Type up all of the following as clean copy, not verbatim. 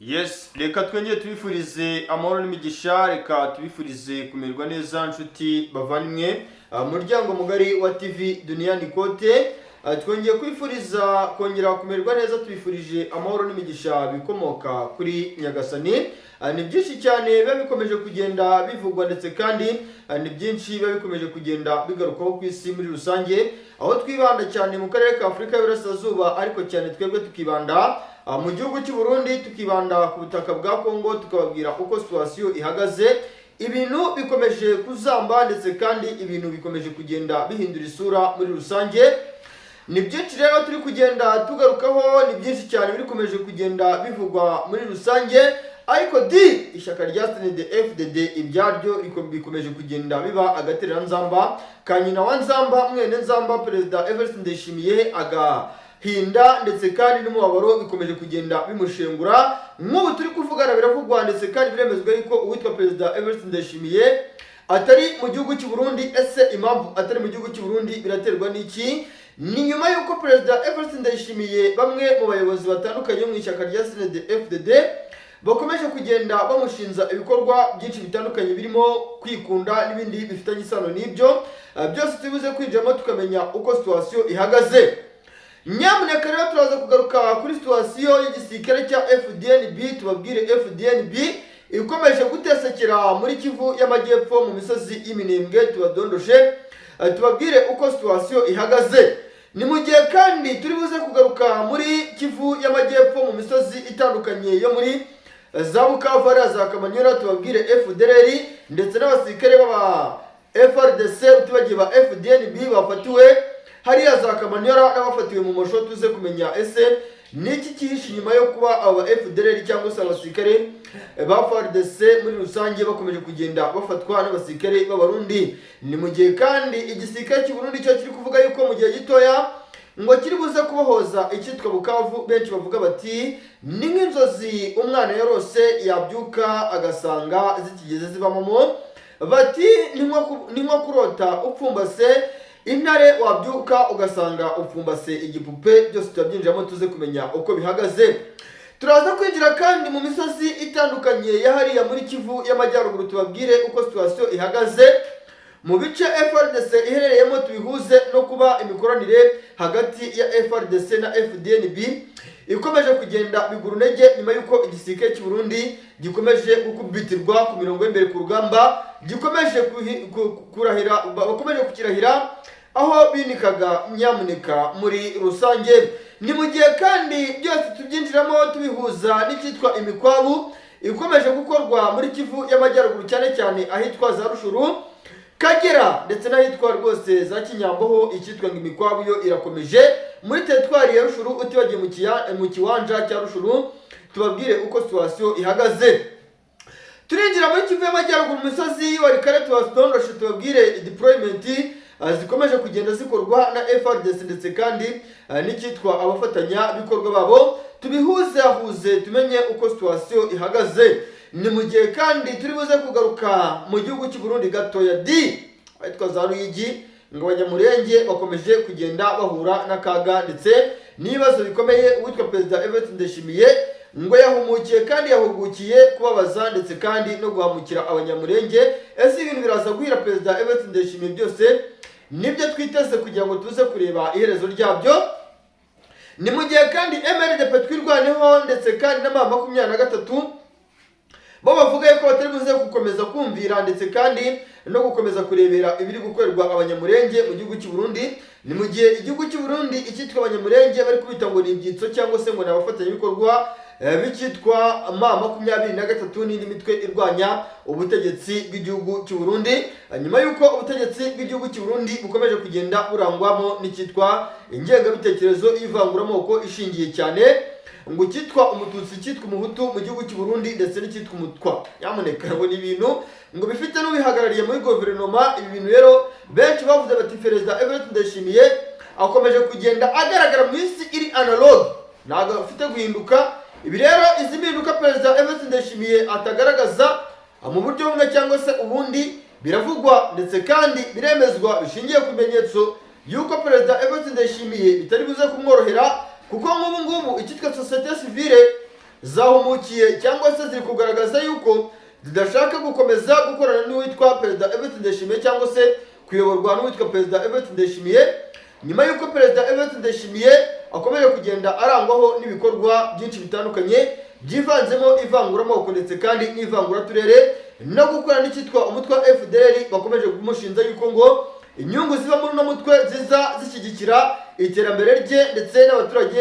Yes, reka twongere tubifurize amahoro n'imigisha, reka tubifurize kumererwa neza, nshuti bavandimwe. Muryango mugari wa TV Duniani Kote. Twongeye kwifuriza kongera kumererwa neza, tubifurije amahoro n'imigisha bikomoka kuri Nyagasani. Ni byinshi cyane biba bikomeje kugenda bivugwa, ndetse kandi ni byinshi biba bikomeje kugenda bigarukwaho ku isi muri rusange, aho twibanda cyane mu karere ka Afurika y'Iburasirazuba, ariko cyane twebwe tukibanda mu gihugu cy'u Burundi, tukibanda ku butaka bwa Kongo, tukababwira uko situation ihagaze. Ibintu bikomeje kuzamba, ndetse kandi ibintu bikomeje kugenda bihindura isura muri rusange. Ni byinshi rero turi kugenda tugarukaho, ni byinshi cyane bikomeje kugenda bivugwa muri rusange. Ariko di ishyaka rya CNDD FDD ibyaryo bikomeje kugenda biba agatereranzamba ka nyina wa Nzamba, mwene Nzamba, Perezida Evariste Ndayishimiye. Agahinda ndetse kandi n'umubabaro bikomeje kugenda bimushengura. Nk'ubu turi kuvugana, biravugwa ndetse kandi biremezwa yuko uwitwa Perezida Evariste Ndayishimiye atari mu gihugu cy'u Burundi. Ese impamvu atari mu gihugu cy'u Burundi biraterwa n'iki? Ni nyuma y'uko Perezida Evariste Ndayishimiye, bamwe mu bayobozi batandukanye mu ishyaka rya CNDD FDD bakomeje kugenda bamushinza ibikorwa byinshi bitandukanye, birimo kwikunda n'ibindi bifitanye isano n'ibyo. Byose tubibuze kwinjiramo, tukamenya uko situation ihagaze. Nyamuneka rero turaza kugaruka kuri situation y'igisirikare cya FDNB, tubabwire FDNB ikomeje gutesekera muri Kivu y'Amajyepfo mu misozi y'Iminembwe, tubadondoshe, tubabwire uko situation ihagaze. Ni mu gihe kandi turi buze kugaruka muri Kivu y'Amajyepfo mu misozi itandukanye yo muri za Bukavu, hariya za Kamanyola, tubabwire FDLR ndetse n'abasirikare b'aba FARDC, utibagiye ba FDNB bafatiwe hariya za Kamanyola n'abafatiwe mu Mosho, tuze kumenya ese niki cyihishe inyuma yo kuba aba FDLR cyangwa se abasirikare ba FARDC muri rusange bakomeje kugenda bafatwa n'abasirikare b'Abarundi. Ni mu gihe kandi igisirikare cy'u Burundi cyo kiri kuvuga yuko mu gihe gitoya ngo kiri buze kubohoza icyitwa Bukavu. Benshi bavuga bati ni nk'inzozi umwana yarose, yabyuka agasanga zikigeze zibamamo. Bati ni nko kurota upfumbase intare, wabyuka ugasanga upfumbase igipupe. Byose turabyinjiramo, tuze kumenya uko bihagaze. Turaza kwinjira kandi mu misozi itandukanye ya hariya muri Kivu y'Amajyaruguru, tubabwire uko situation ihagaze mu bice FARDC iherereyemo, tubihuze no kuba imikoranire hagati ya FARDC na FDNB ikomeje kugenda bigura intege, nyuma y'uko igisirikare cy'u Burundi gikomeje gukubitirwa ku mirongo y'imbere ku rugamba, gikomeje kurahira, bakomeje kukirahira aho binikaga nyamuneka muri rusange. Ni mu gihe kandi byose tubyinjiramo tubihuza n'icyitwa imikwabu ikomeje gukorwa muri Kivu y'Amajyaruguru, cyane cyane ahitwa za Rushuru, Kagera ndetse n'ahitwa rwose za Kinyamboho. Icyitwa ngo imikwabu yo irakomeje muri teritwari ya Rushuru, utibagiye mu kiwanja cya Rushuru, tubabwire uko situation ihagaze. Turinjira muri Kivu y'Amajyaruguru mu misozi Walikale, tubadondoshe, tubabwire deployment zikomeje kugenda zikorwa na FARDC ndetse kandi n'icyitwa abafatanyabikorwa babo, tubihuze tumenye uko situation ihagaze. Ni mu gihe kandi turi buze kugaruka mu gihugu cy'u Burundi gatoya di ahitwa za Ruyigi, ngo Abanyamurenge bakomeje kugenda bahura n'akaga ndetse n'ibibazo bikomeye. Uwitwa Perezida Evariste Ndayishimiye ngo yahumukiye kandi yahugukiye kubabaza ndetse kandi no guhamukira Abanyamurenge. Ese ibintu biraza guhira Perezida Evariste Ndayishimiye? Byose nibyo twiteze kugira ngo tuze kureba iherezo ryabyo. Ni mu gihe kandi MRDP Twirwaneho ndetse kandi na M23 bo bavuga yuko batari buze gukomeza kumvira ndetse kandi no gukomeza kurebera ibiri gukorerwa Abanyamurenge mu gihugu cy'u Burundi. Ni mu gihe igihugu cy'u Burundi icyitwa Abanyamurenge bari kubita ngo ni ibyitso cyangwa se ngo ni abafatanyabikorwa b'icyitwa M23 n'indi mitwe irwanya ubutegetsi bw'igihugu cy'u Burundi, nyuma y'uko ubutegetsi bw'igihugu cy'u Burundi bukomeje kugenda burangwamo n'icyitwa ingengabitekerezo y'ivanguramoko ishingiye cyane ngo cyitwa Umututsi, cyitwa Umuhutu mu gihugu cy'u Burundi ndetse n'icyitwa Umutwa. Nyamuneka, ngo ni ibintu ngo bifite n'ubihagarariye muri guverinoma. Ibi bintu rero benshi bavuze bati Perezida Evariste Ndayishimiye akomeje kugenda agaragara mu isi iri analogue, ntabwo afite guhinduka. Ibi rero, izi mpinduka Perezida Evariste Ndayishimiye atagaragaza mu buryo bumwe cyangwa se ubundi, biravugwa ndetse kandi biremezwa bishingiye ku bimenyetso yuko Perezida Evariste Ndayishimiye bitari buze kumworohera, kuko nk'ubu ngubu icyitwa société civile Zahumukiye cyangwa se ziri kugaragaza yuko zidashaka gukomeza gukorana n'uwitwa Perezida Evariste Ndayishimiye cyangwa se kuyoborwa n'uwitwa Perezida Evariste Ndayishimiye, nyuma y'uko Perezida Evariste Ndayishimiye akomeje kugenda arangwaho n'ibikorwa byinshi bitandukanye byivanzemo ivanguramoko ndetse kandi n'ivanguraturere no gukora n'icyitwa umutwe wa FDLR. Bakomeje kumushinja yuko ngo inyungu ziva muri uno mutwe ziza zishyigikira iterambere rye ndetse n'abaturage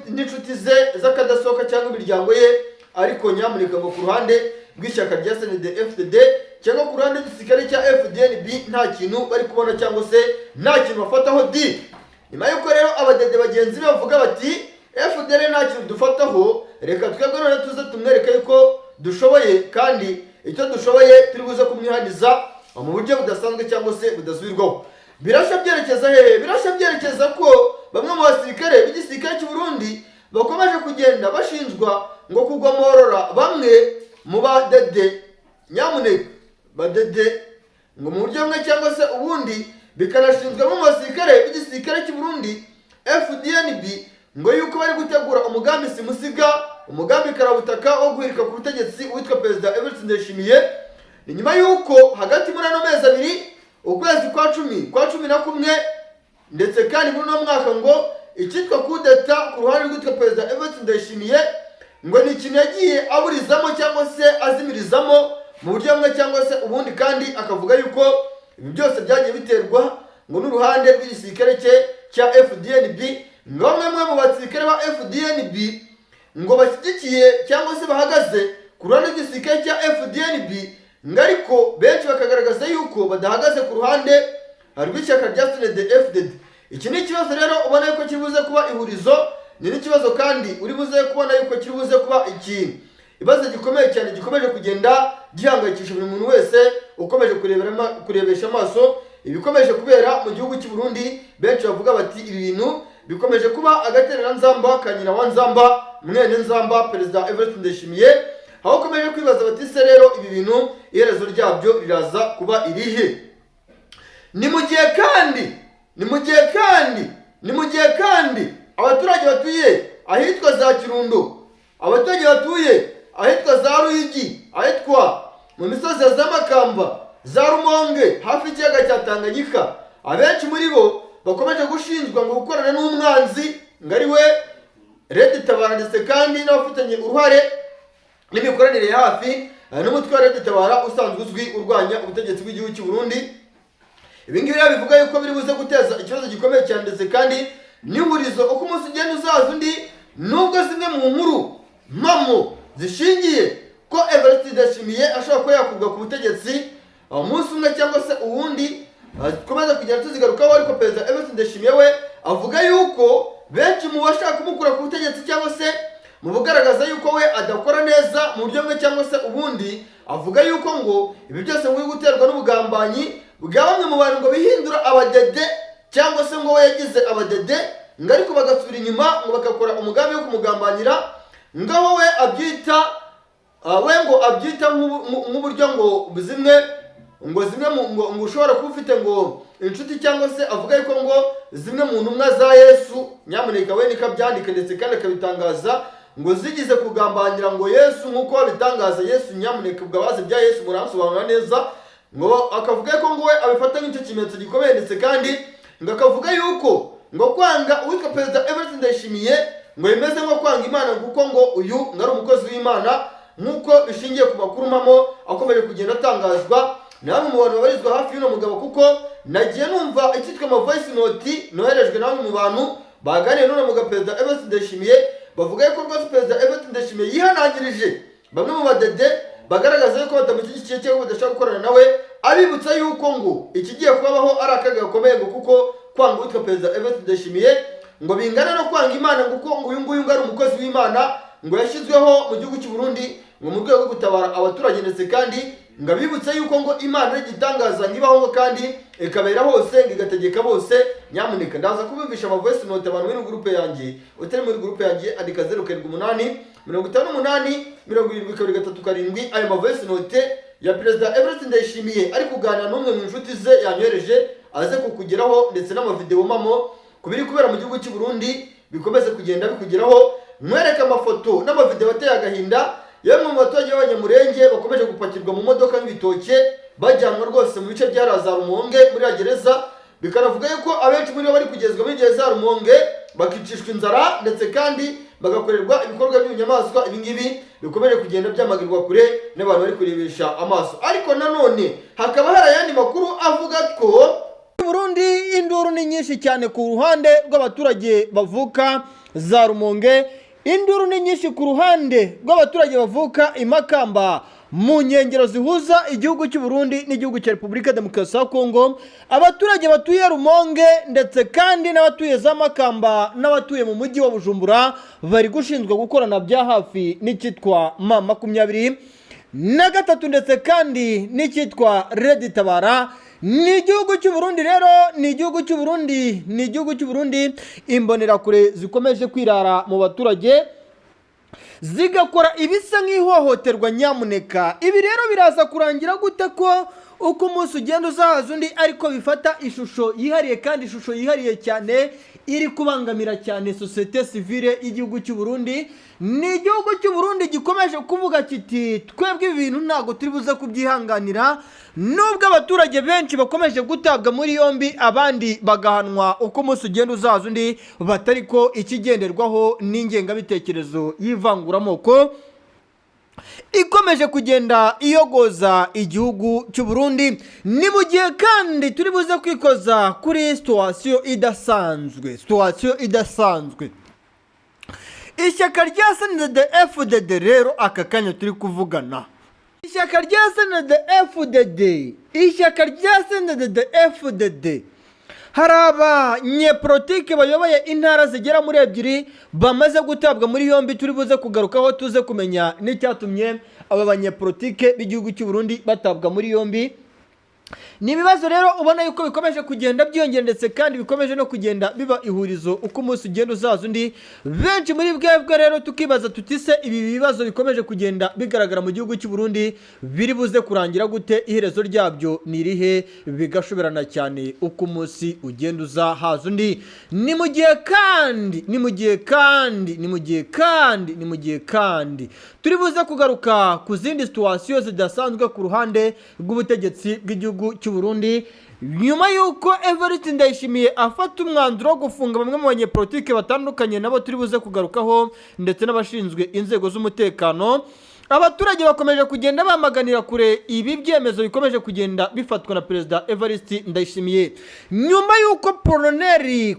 n'inshuti ze z'akadasohoka cyangwa imiryango ye, ariko nyamuneka ngo ku ruhande rw'ishyaka rya CNDD FDD cyangwa ku ruhande rw'igisirikare cya FDNB nta kintu bari kubona cyangwa se nta kintu bafataho di. Nyuma y'uko rero abadede bagenzi be bavuga bati: "FDL nta kintu dufataho, reka twebwe none tuze tumwereke yuko dushoboye, kandi icyo dushoboye turi buze kumwihaniza mu buryo budasanzwe cyangwa se budasubirwaho." Birashya byerekeza hehe? Birashya byerekeza ko bamwe mu basirikare b'igisirikare cy'u Burundi bakomeje kugenda bashinjwa ngo kugomorora bamwe mu badede, nyamuneka badede, ngo mu buryo bumwe cyangwa se ubundi. Bikanashinzwa mu basirikare b'igisirikare cy'u Burundi FDNB ngo yuko bari gutegura umugambi simusiga, umugambi karabutaka wo guhirika ku butegetsi uwitwa Perezida Evariste Ndayishimiye. Ni nyuma y'uko hagati muri ano mezi 2, ukwezi kwa 10, kwa 11, ndetse kandi muri uno mwaka, ngo icyitwa kudeta ku ruhande rw'uwitwa Perezida Evariste Ndayishimiye ngo ni ikintu yagiye aburizamo cyangwa se azimirizamo mu buryo bumwe cyangwa se ubundi, kandi akavuga yuko ibi byose byagiye biterwa ngo n'uruhande rw'igisirikare cye cya FDNB, ngo bamwe mu basirikare ba FDNB ngo bashyigikiye cyangwa se bahagaze ku ruhande rw'igisirikare cya FDNB, ngo ariko benshi bakagaragaza yuko badahagaze ku ruhande rw'ishyaka rya CNDD FDD. Iki ni ikibazo rero ubona yuko kiri buze kuba ihurizo, ni n'ikibazo kandi uri buze kubona yuko kiri buze kuba ikintu ikibazo gikomeye cyane gikomeje kugenda gihangayikisha buri muntu wese ukomeje kurebesha amaso ibikomeje kubera mu gihugu cy'u Burundi. Benshi bavuga bati: "Ibi bintu bikomeje kuba agatereranzamba ka nyina wa Nzamba, mwene Nzamba, Perezida Evariste Ndayishimiye." Aho ukomeje kwibaza bati: "Se rero ibi bintu iherezo ryabyo riraza kuba irihe?" Ni mu gihe kandi, ni mu gihe kandi, ni mu gihe kandi abaturage batuye ahitwa za Kirundo, abaturage batuye ahitwa za Ruyigi, ahitwa mu misozi ya za Makamba, za Rumonge, hafi y'ikiyaga cya Tanganyika, abenshi muri bo bakomeje gushinjwa ngo gukorana n'umwanzi ngo ari we Red Tabara, ndetse kandi n'abafitanye uruhare n'imikoranire ya hafi n'umutwe wa Red Tabara usanzwe uzwi urwanya ubutegetsi bw'igihugu cy'u Burundi. Ibi ngibi rero bivuga yuko biri buze guteza ikibazo gikomeye cyane ndetse kandi n'ihurizo uko umunsi ugenda uzaza undi, nubwo zimwe mu nkuru mpamo zishingiye ko Evariste Ndayishimiye ashobora kuba yakurwa ku butegetsi umunsi umwe cyangwa se uwundi, dukomeza kugenda tuzigarukaho, ariko Perezida Evariste Ndayishimiye we avuga yuko benshi mu bashaka kumukura ku butegetsi cyangwa se mu bugaragaza yuko we adakora neza mu buryo bumwe cyangwa se ubundi, avuga yuko ngo ibi byose ngo biri guterwa n'ubugambanyi bwa bamwe mu bantu ngo bihindura abadede cyangwa se ngo we yagize abadede, ngo ariko bagasubira inyuma ngo bagakora umugambi wo kumugambanira, ngaho we abyita we ngo abyita nk'uburyo ngo zimwe ngo ushobora kuba ufite ngo inshuti, cyangwa se avuga yuko ngo zimwe mu ntumwa za Yesu, nyamuneka we niko abyandika ndetse kandi akabitangaza, ngo zigize kugambanira ngo Yesu nk'uko babitangaza Yesu. Nyamuneka ubwo abazi bya Yesu muransobanura neza. Ngo akavuga ko ngo we abifata nk'icyo kimenyetso gikomeye, ndetse kandi ngo akavuga yuko ngo kwanga uwitwa Perezida Evariste Ndayishimiye ngo bimeze nko kwanga Imana, kuko ngo uyu ngo ari umukozi w'Imana, nk'uko bishingiye ku makuru mpamo akomeje kugenda atangazwa na bamwe mu bantu babarizwa hafi y'uno mugabo, kuko nagiye numva icyitwa ama voice note noherejwe na bamwe mu bantu baganiriye n'uno mugabo Perezida Evariste Ndayishimiye, bavuga yuko rwose Perezida Evariste Ndayishimiye yihanangirije bamwe mu badede bagaragaza yuko batamushyigikiye cyangwa badashaka gukorana nawe, abibutsa yuko ngo ikigiye kubabaho ari akaga gakomeye, ngo kuko kwanga uwitwa Perezida Evariste Ndayishimiye ngo bingana no kwanga Imana, ngo kuko ngo uyu nguyu ngo ari umukozi w'Imana, ngo yashyizweho mu gihugu cy'u Burundi ngo mu rwego rwo gutabara abaturage, ndetse kandi ngo abibutse yuko ngo Imana ari igitangaza, ngo ibaho ngo kandi ikabera hose, ngo igategeka bose. Nyamuneka ndaza kubumvisha ama voice note. Abantu muri groupe yanjye, utari muri groupe yanjye andika 07858723 7. Ayo ma voice note ya Perezida Evariste Ndayishimiye ari kuganira n'umwe mu nshuti ze yanyohereje aze kukugeraho, ndetse n'amavideo mamo ku biri kubera mu gihugu cy'u Burundi bikomeze kugenda bikugeraho. Mwereke amafoto n'amavideo ateye agahinda yamwe mu baturage b'Abanyamurenge bakomeje gupakirwa mu modoka nk'ibitoke, bajyanwa rwose mu bice bya za Rumonge muri ya gereza. Bikanavuga yuko abenshi muri bo bari kugezwa muri gereza ya Rumonge, bakicishwa inzara, ndetse kandi bagakorerwa ibikorwa by'ubunyamaswa. Ibi ngibi bikomeje kugenda byamaganirwa kure n'abantu bari kurebesha amaso. Ariko nanone hakaba hari ayandi makuru avuga ko Burundi induru ni nyinshi cyane ku ruhande rw'abaturage bavuka za Rumonge, induru ni nyinshi ku ruhande rw'abaturage bavuka i Makamba, mu nkengero zihuza igihugu cy'u Burundi n'igihugu cya Repubulika Demokarasi ya Kongo. Abaturage batuye Rumonge, ndetse kandi n'abatuye za Makamba, n'abatuye mu mujyi wa Bujumbura bari gushinzwe gukorana bya hafi n'icyitwa M23, ndetse kandi n'icyitwa Red Tabara. Ni igihugu cy'u Burundi rero, ni igihugu cy'u Burundi, ni igihugu cy'u Burundi. Imbonerakure zikomeje kwirara mu baturage, zigakora ibisa nk'ihohoterwa. Nyamuneka, ibi rero biraza kurangira gute, ko uko umunsi ugenda uzahaza undi ariko bifata ishusho yihariye, kandi ishusho yihariye cyane iri kubangamira cyane sosiyete sivile y'igihugu cy'u Burundi? Ni igihugu cy'u Burundi gikomeje kuvuga kiti: "Twebwe ibi bintu ntabwo turi buze kubyihanganira." Nubwo abaturage benshi bakomeje gutabwa muri yombi, abandi bagahanwa uko umunsi ugenda uzaza undi, batari ko ikigenderwaho n'ingengabitekerezo y'ivanguramoko ikomeje kugenda iyogoza igihugu cy'u Burundi. Ni mu gihe kandi turi buze kwikoza kuri situation idasanzwe, situation idasanzwe. Ishyaka rya CNDD FDD rero, aka kanya turi kuvugana, ishyaka rya CNDD FDD, ishyaka rya CNDD FDD, hari abanyepolitike bayoboye intara zigera muri ebyiri bamaze gutabwa muri yombi. Turi buze kugarukaho, tuze kumenya n'icyatumye aba banyepolitike b'igihugu cy'u Burundi batabwa muri yombi. Ni ibibazo rero ubona yuko bikomeje kugenda byiyongera, ndetse kandi bikomeje no kugenda biba ihurizo uko umunsi ugenda uzaza undi. Benshi muri bwebwe rero tukibaza tuti: "Se ibi bibazo bikomeje kugenda bigaragara mu gihugu cy'u Burundi biri buze kurangira gute? Iherezo ryabyo ni irihe?" Bigashoberana cyane uko umunsi ugenda uza haza undi. Ni mu gihe kandi, ni mu gihe kandi, ni mu gihe kandi, ni mu gihe kandi turi buze kugaruka ku zindi situation zidasanzwe ku ruhande rw'ubutegetsi bw'igihugu cy'u Burundi, nyuma y'uko Evariste Ndayishimiye afata umwanzuro wo gufunga bamwe mu banyepolitike batandukanye, nabo turi buze kugarukaho, ndetse n'abashinzwe inzego z'umutekano. Abaturage bakomeje kugenda bamaganira kure ibi byemezo bikomeje kugenda bifatwa na Perezida Evariste Ndayishimiye, nyuma y'uko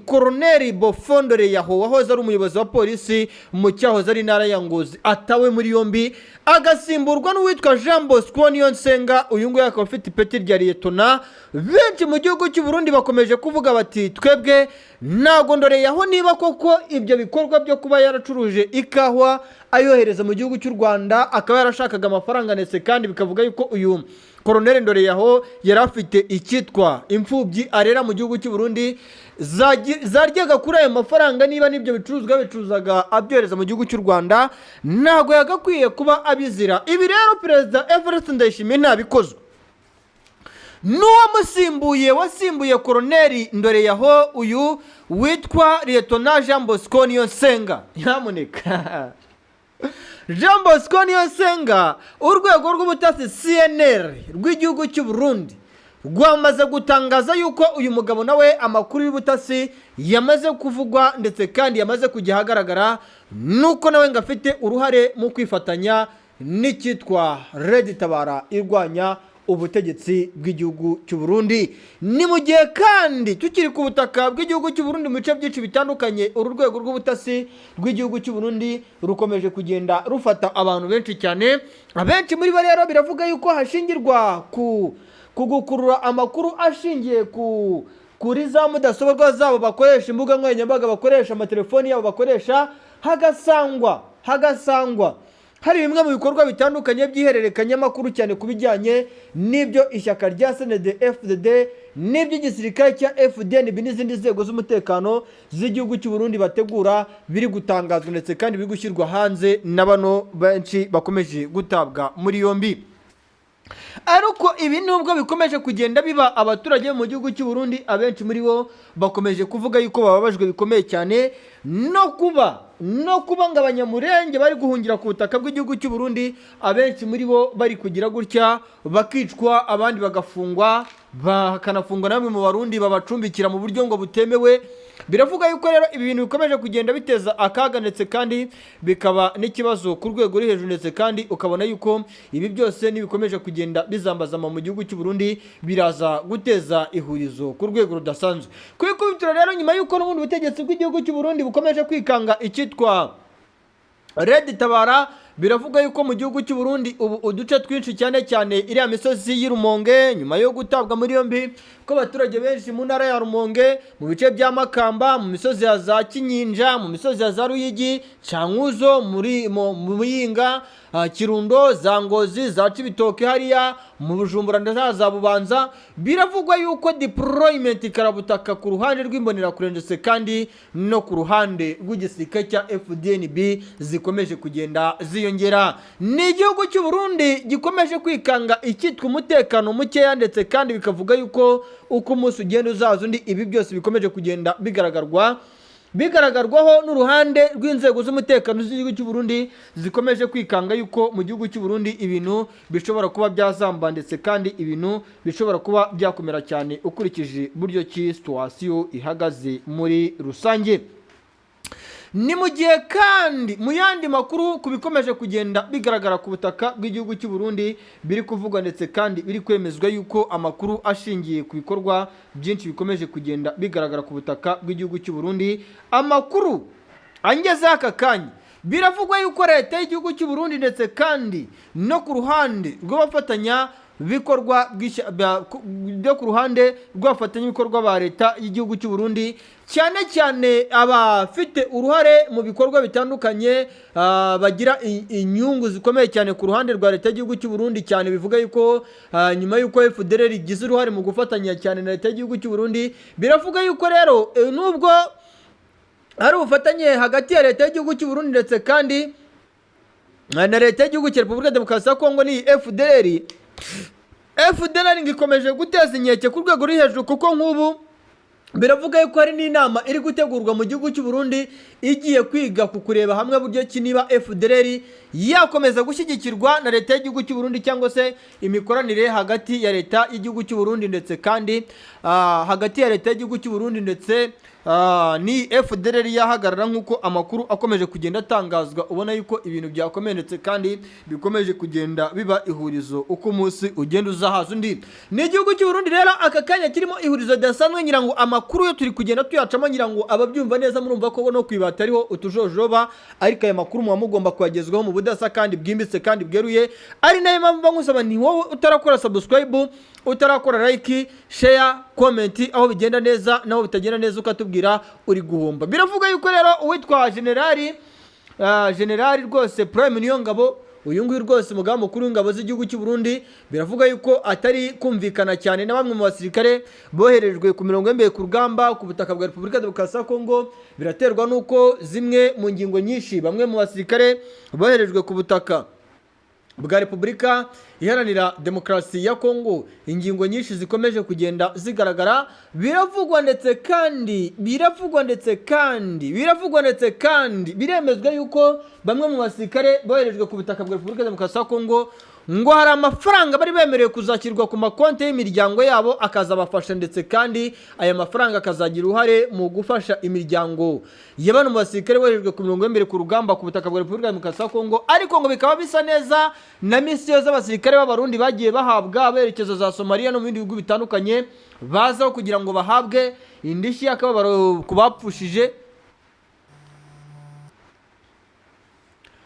Koroneri Bofondore Yaho, wahoze ari umuyobozi wa polisi mu cyahoze ari intara ya Ngozi, atawe muri yombi, agasimburwa n'uwitwa Jean Bosco Niyonsenga. Uyu nguyu akaba afite ipeti rya liyetona. Benshi mu gihugu cy'u Burundi bakomeje kuvuga bati: "Twebwe ntabwo Ndoreyaho, niba koko ibyo bikorwa byo kuba yaracuruje ikawa ayohereza mu gihugu cy'u Rwanda, akaba yarashakaga amafaranga, ndetse kandi bikavuga yuko uyu Koroneri Ndoreyaho yari afite icyitwa imfubyi arera mu gihugu cy'u Burundi zaryaga kuri ayo mafaranga, niba n'ibyo bicuruzwa bicuruzaga abyohereza mu gihugu cy'u Rwanda, ntabwo yagakwiye kuba abizira." Ibi rero Perezida Evariste Ndayishimiye ntabikozwe n'uwamusimbuye, wasimbuye Koroneri Ndoreyaho, uyu witwa Liyetona Jean Bosco Niyonsenga. Nyamuneka, Jean Bosco Niyonsenga, urwego rw'ubutasi CNR rw'igihugu cy'u Burundi rwamaze gutangaza yuko uyu mugabo nawe amakuru y'ubutasi yamaze kuvugwa, ndetse kandi yamaze kujya ahagaragara, nuko nawe ngo afite uruhare mu kwifatanya n'icyitwa Red Tabara irwanya ubutegetsi bw'igihugu cy'u Burundi. Ni mu gihe kandi tukiri ku butaka bw'igihugu cy'u Burundi, mu bice byinshi bitandukanye, uru rwego rw'ubutasi rw'igihugu cy'u Burundi rukomeje kugenda rufata abantu benshi cyane. Abenshi muri bo rero biravuga yuko hashingirwa ku gukurura amakuru ashingiye kuri za mudasobwa zabo bakoresha, imbuga nkoranyambaga bakoresha, amatelefoni yabo bakoresha, hagasangwa hari bimwe mu bikorwa bitandukanye by'ihererekanyamakuru, cyane ku bijyanye n'ibyo ishyaka rya CNDD FDD n'iby'igisirikare cya FDNB n'izindi nzego z'umutekano z'igihugu cy'u Burundi bategura, biri gutangazwa ndetse kandi biri gushyirwa hanze na bano benshi bakomeje gutabwa muri yombi. Ariko ibi nubwo bikomeje kugenda biba, abaturage bo mu gihugu cy'u Burundi, abenshi muri bo bakomeje kuvuga yuko bababajwe bikomeye cyane no kuba no kuba ngo Abanyamurenge bari guhungira ku butaka bw'igihugu cy'u Burundi, abenshi muri bo bari kugira gutya bakicwa, abandi bagafungwa, bakanafungwa na bamwe mu Barundi babacumbikira mu buryo ngo butemewe. Biravuga yuko rero ibi bintu bikomeje kugenda biteza akaga, ndetse kandi bikaba n'ikibazo ku rwego ruri hejuru, ndetse kandi ukabona yuko ibi byose nibikomeje kugenda bizambazama mu gihugu cy'u Burundi, biraza guteza ihurizo ku rwego rudasanzwe. Ku ikubitiro rero, nyuma y'uko n'ubundi butegetsi bw'igihugu cy'u Burundi bukomeje kwikanga icyitwa Red Tabara, biravuga yuko mu gihugu cy'u Burundi ubu uduce twinshi, cyane cyane iriya misozi y'Irumonge, nyuma yo gutabwa muri yombi ko abaturage benshi mu ntara ya Rumonge, mu bice bya Makamba, mu misozi ya za Kinyinya, mu misozi ya za Ruyigi, Cankuzo, muri mu Muyinga, Kirundo, za Ngozi, za Cibitoke, hariya mu Bujumbura ndetse na za Bubanza, biravugwa yuko deployment karabutaka ku ruhande rw'Imbonerakure ndetse kandi no ku ruhande rw'igisirikare cya FDNB zikomeje kugenda ziyongera. Ni igihugu cy'u Burundi gikomeje kwikanga icyitwa umutekano mukeya, ndetse kandi bikavuga yuko uko umunsi ugenda uzaza undi, ibi byose bikomeje kugenda bigaragarwaho n'uruhande rw'inzego z'umutekano z'igihugu cy'u Burundi zikomeje kwikanga yuko mu gihugu cy'u Burundi ibintu bishobora kuba byazamba, ndetse kandi ibintu bishobora kuba byakomera cyane ukurikije buryo ki situation ihagaze muri rusange. Ni mu gihe kandi mu yandi makuru ku bikomeje kugenda bigaragara ku butaka bw'igihugu cy'u Burundi, biri kuvugwa ndetse kandi biri kwemezwa yuko amakuru ashingiye ku bikorwa byinshi bikomeje kugenda bigaragara ku butaka bw'igihugu cy'u Burundi, amakuru angezeho aka kanya, biravugwa yuko leta y'igihugu cy'u Burundi ndetse kandi no ku ruhande rw'abafatanya bikorwa byo ku ruhande rw'abafatanyabikorwa ba leta y'igihugu cy'u Burundi, cyane cyane abafite uruhare mu bikorwa bitandukanye, bagira inyungu zikomeye cyane ku ruhande rwa leta y'igihugu cy'u Burundi cyane, bivuga yuko nyuma yuko FDLR igize uruhare mu gufatanya cyane na leta y'igihugu cy'u Burundi, biravuga yuko rero nubwo hari ubufatanye hagati ya leta y'igihugu cy'u Burundi ndetse kandi na leta y'igihugu cya Repubulika ya Demokarasi ya Kongo ni FDLR, FDLR ngo ikomeje guteza inkeke ku rwego ruri hejuru, kuko nk'ubu biravuga yuko hari n'inama iri gutegurwa mu gihugu cy'u Burundi igiye kwiga ku kureba hamwe buryo ki niba FDLR yakomeza gushyigikirwa na leta y'igihugu cy'u Burundi, cyangwa se imikoranire hagati ya leta y'igihugu cy'u Burundi ndetse kandi hagati ya leta y'igihugu cy'u Burundi ndetse ni FDLR yahagarara, nk'uko amakuru akomeje kugenda atangazwa, ubona yuko ibintu byakomeye ndetse kandi bikomeje kugenda biba ihurizo uko umunsi ugenda uzahaza undi. Ni igihugu cy'u Burundi rero aka kanya kirimo ihurizo ridasanzwe. Ngira ngo amakuru yo turi kugenda tuyacamo, ngira ngo ababyumva neza murumva ko no kwibata ariho utujojoba, ariko aya makuru muba mugomba kuyagezwaho mu budasa kandi bwimbitse kandi bweruye, ari nayo mpamvu mba nkusaba ni wowe utarakora subscribe, utarakora like, share, comment, aho bigenda neza naho bitagenda neza ukatubwira, uri guhomba. Biravuga yuko rero uwitwa generali rwose Prime Niyongabo, uyu nguyu rwose umugaba mukuru w'ingabo z'igihugu cy'u Burundi, biravuga yuko atari kumvikana cyane na bamwe mu basirikare boherejwe ku mirongo y'imbere ku rugamba ku butaka bwa Repubulika ya Demokarasi ya Kongo. Biraterwa n'uko zimwe mu ngingo nyinshi bamwe mu basirikare boherejwe ku butaka bwa Repubulika Iharanira Demokarasi ya Kongo, ingingo nyinshi zikomeje kugenda zigaragara. Biravugwa ndetse kandi biravugwa ndetse kandi biravugwa ndetse kandi biremezwa yuko bamwe mu basirikare boherejwe ku butaka bwa Repubulika ya Demokarasi ya Kongo ngo hari amafaranga bari bemerewe kuzakirwa ku makonti y'imiryango yabo akazabafasha, ndetse kandi aya mafaranga akazagira uruhare mu gufasha imiryango ya bano mu basirikare boherejwe ku mirongo y'imbere ku rugamba ku butaka bwa Repubulika ya Demokarasi ya Kongo. Ariko ngo bikaba bisa neza na misiyo z'abasirikare b'Abarundi bagiye bahabwa berekeza za Somaliya no mu bindi bihugu bitandukanye, bazaho kugira ngo bahabwe indishyi y'akababaro ku bapfushije,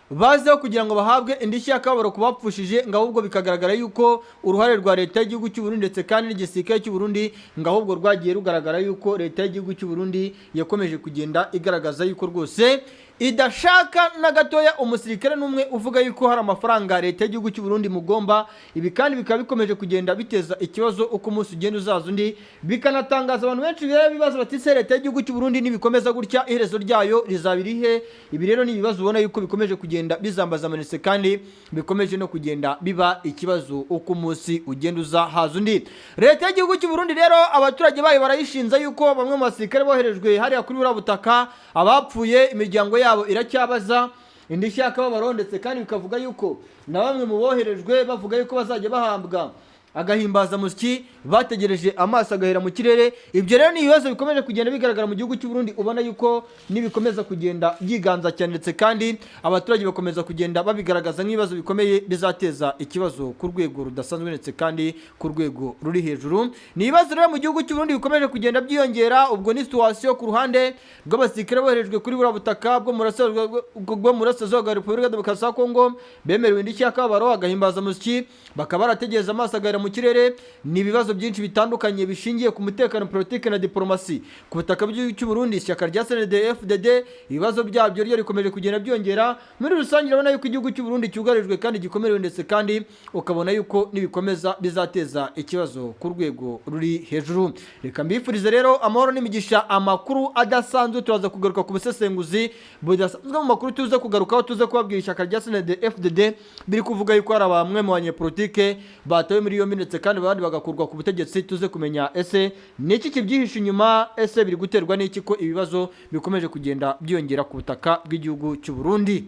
bazeho kugira ngo bahabwe indishyi y'akababaro ku bapfushije, ngo ahubwo bikagaragara yuko uruhare rwa leta y'igihugu cy'u Burundi ndetse kandi n'igisirikare cy'u Burundi ngo ahubwo rwagiye rugaragara yuko leta y'igihugu cy'u Burundi yakomeje kugenda igaragaza yuko rwose idashaka na gatoya umusirikare n'umwe uvuga yuko hari amafaranga leta y'igihugu cy'u Burundi mugomba. Ibi kandi bikaba bikomeje kugenda biteza ikibazo uko umunsi ugenda uzaza undi, bikanatangaza abantu benshi rero bibaza bati: "Se leta y'igihugu cy'u Burundi nibikomeza gutya, iherezo ryayo rizaba irihe?" Ibi rero ni ibibazo ubona yuko bikomeje kugenda bizambaza amanitse kandi bikomeje no kugenda biba ikibazo uko umunsi ugenda uza haza undi. Leta y'igihugu cy'u Burundi rero abaturage bayo barayishinza yuko bamwe mu basirikare boherejwe hariya kuri buriya butaka, abapfuye imiryango yabo yabo iracyabaza indishyi y'akababaro, ndetse kandi bikavuga yuko na bamwe mu boherejwe bavuga yuko bazajya bahambwa agahimbazamusyi bategereje amaso agahera mu kirere. Ibyo rero ni ibibazo bikomeje kugenda bigaragara mu gihugu cy'u Burundi, ubona yuko nibikomeza kugenda byiganza cyane, ndetse kandi abaturage bakomeza kugenda babigaragaza nk'ibibazo bikomeye bizateza ikibazo ku rwego rudasanzwe, ndetse kandi ku rwego ruri hejuru. Ni ibibazo rero mu gihugu cy'u Burundi bikomeje kugenda byiyongera. Ubwo ni situation ku ruhande rw'abasirikare boherejwe kuri buriya butaka bwo mu burasirazuba bwa Repubulika Demokarasi ya Kongo, bemerewe indishyi y'akababaro, agahimbazamusyi, bakaba barategereza amaso agahera mu kirere. Ni ibibazo byinshi bitandukanye bishingiye ku mutekano, politiki na diplomasi ku butaka bw'igihugu cy'u Burundi. Ishyaka rya CNDD FDD, ibibazo byabyo ryo rikomeje kugenda byongera. Muri rusange urabona yuko igihugu cy'u Burundi cyugarijwe kandi gikomerewe, ndetse kandi ukabona yuko nibikomeza bizateza ikibazo ku rwego ruri hejuru. Reka mbifurize rero amahoro n'imigisha. Amakuru adasanzwe, turaza kugaruka ku busesenguzi budasanzwe mu makuru tuze kugarukaho, tuze kubabwira ishyaka rya CNDD FDD biri kuvuga yuko hari bamwe mu banyepolitike batawe muri yombi, ndetse kandi abandi bagakurwa ku butegetsi. Tuze kumenya ese ni iki kibyihishe inyuma, ese biri guterwa n'iki ko ibibazo bikomeje kugenda byiyongera ku butaka bw'igihugu cy'u Burundi.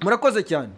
Murakoze cyane.